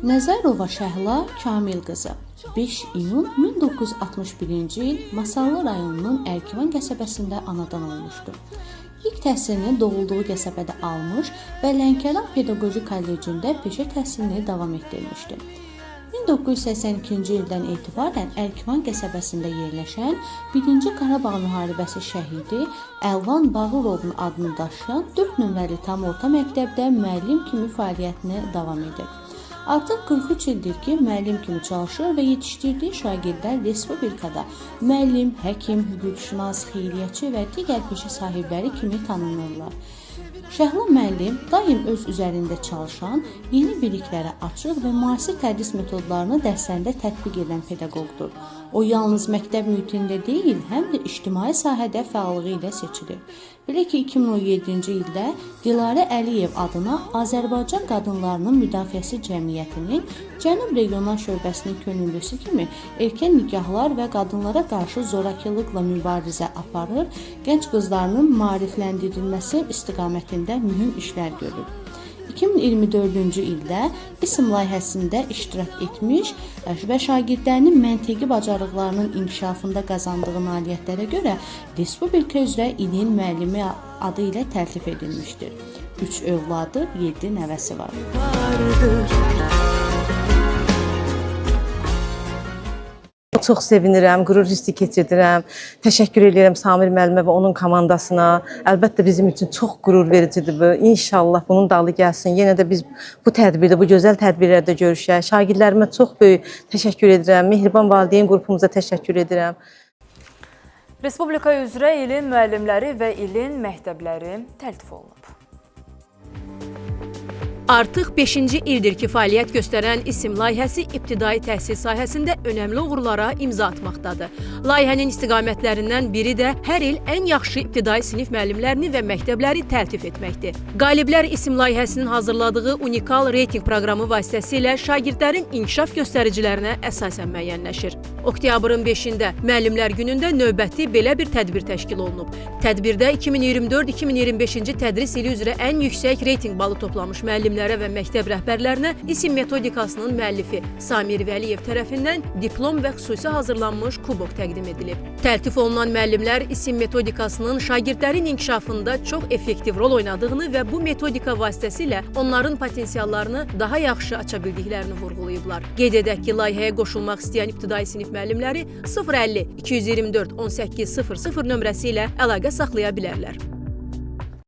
Nəzərova Şəhla Kamil qızı 5 iyun 1961-ci il Masallı rayonunun Ərkivan qəsəbəsində anadan olmuşdur. İlk təhsilini doğulduğu qəsəbədə almış və Lənkəran Pedaqoji Kollecində peşə təhsilini davam etdirmişdi. 1982-ci ildən etibarən Ərkivan qəsəbəsində yerləşən 1-ci Qarabağ müharibəsi şəhidi Əlvan Bağırovun adını daşıyan 4 nömrəli tam orta məktəbdə müəllim kimi fəaliyyətini davam edir. Artıq 43 ildir ki, müəllim kimi çalışır və yetişdirdiyi şagirdlər respublikada müəllim, həkim, hüquqşünas, xeyriyyəçi və digər peşə sahibləri kimi tanınırlar. Şəhla müəllim daim öz üzərində çalışan, yeni biliklərə açıq və müasir tədris metodlarını dərslərində tətbiq edən pedaqoqdur. O yalnız məktəb mühitində deyil, həm də ictimai sahədə fəallığı ilə seçilir. Belə ki, 2017-ci ildə Dilarə Əliyev adına Azərbaycan Qadınlarının Müdafiəsi Cəmiyyətinin Cənub Regional Şöbəsinin könüllüsü kimi erkən nikahlar və qadınlara qarşı zorakılıqla mübarizə aparır, gənc qızlarının maarifləndirilməsi istiqamətində mühüm işlər görür. 2024-cü ildə İSM layihəsində iştirak etmiş və şagirdlərinin məntiqi bacarıqlarının inkişafında qazandığı nailiyyətlərə görə respublika üzrə ilin müəllimi adı ilə təltif edilmişdir. 3 övladı, 7 nəvəsi var. Çox sevinirəm, qürur hissi keçirdirəm. Təşəkkür edirəm Samir müəllimə və onun komandasına. Əlbəttə bizim üçün çox qürur vericidir bu. İnşallah bunun dalı gəlsin. Yenə də biz bu tədbirdə, bu gözəl tədbirlərdə görüşək. Şagirdlərimə çox böyük təşəkkür edirəm. Mehriban valideyn qrupumuza təşəkkür edirəm. Respublika üzrə ilin müəllimləri və ilin məktəbləri təltif olunub. Artıq 5-ci ildir ki, fəaliyyət göstərən İSM layihəsi ibtidai təhsil sahəsində önəmli uğurlara imza atmaqdadır. Layihənin istiqamətlərindən biri də hər il ən yaxşı ibtidai sinif müəllimlərini və məktəbləri təltif etməkdir. Qaliblər İSM layihəsinin hazırladığı unikal reytinq proqramı vasitəsilə şagirdlərin inkişaf göstəricilərinə əsasən müəyyənləşir. Oktyabrın 5-də Müəllimlər Günündə növbəti belə bir tədbir təşkil olunub. Tədbirdə 2024-2025-ci tədris ili üzrə ən yüksək reytinq balı toplamış müəllimlərə və məktəb rəhbərlərinə İSM metodikasının müəllifi Samir Vəliyev tərəfindən diplom və xüsusi hazırlanmış kubok təqdim edilib. Təltif olunan müəllimlər İSM metodikasının şagirdlərin inkişafında çox effektiv rol oynadığını və bu metodika vasitəsilə onların potensiallarını daha yaxşı aça bildiklərini vurğulayıblar. Qeyd edək ki, layihəyə qoşulmaq istəyən ibtidai sinif müəllimləri 050 224 18 00 nömrəsi ilə əlaqə saxlaya bilərlər.